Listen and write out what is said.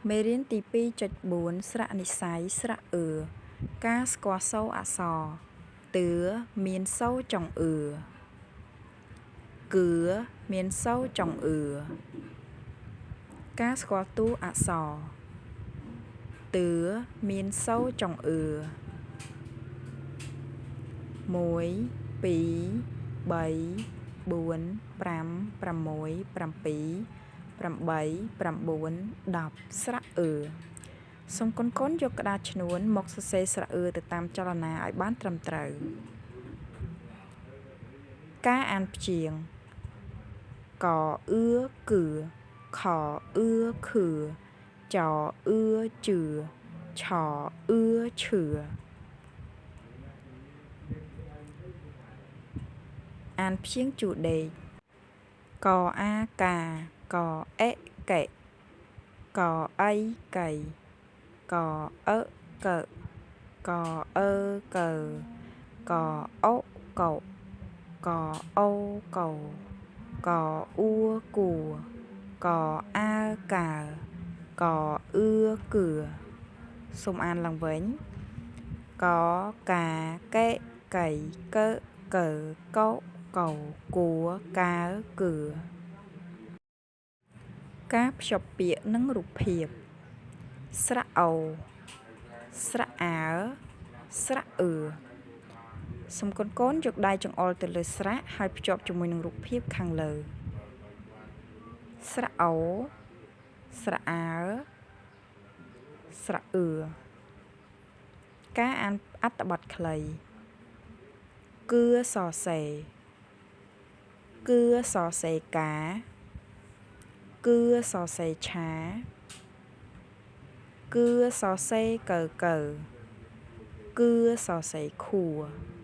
មេរៀនទី 2.4 ស្រៈនិស្ស័យស្រៈអឿការស្គាល់សូរអក្សរទឿមានសូរចុងអឿគឿមានសូរចុងអឿការស្គាល់តួអក្សរទឿមានសូរចុងអឿ1 2 3 4 5 6 7 8 9 10ស្រៈអឺសូមកូនកូនយកក្តារឈ្នួនមកសរសេរស្រៈអឺទៅតាមចលនាឲ្យបានត្រឹមត្រូវការអានព្យាង្គកអឿគឿខអឿខឿចអឿជឿឆអឿឈឿអានព្យាង្គជួរដេកកអាកាកអិកិកអីកីកអឹកឹកអើកើកអុកុកអូកោកអ៊ូគួកអើកើកអឿគឿសូមអានឡើងវិញកកាកេកីកើកើកោកោគួកើគឿការភ្ជាប់ពាក្យនិងរូបភាពស្រៈអូស្រៈអើស្រៈអឺសូមកូនកូនយកដៃចង្អុលទៅលើស្រៈហើយភ្ជាប់ជាមួយនឹងរូបភាពខាងលើស្រៈអូស្រៈអើស្រៈអឺការអានអត្ថបទខ្លីគឿសសេគឿសសេកាគឿសសេឆាគឿសសេកើកើគឿសសេខួ។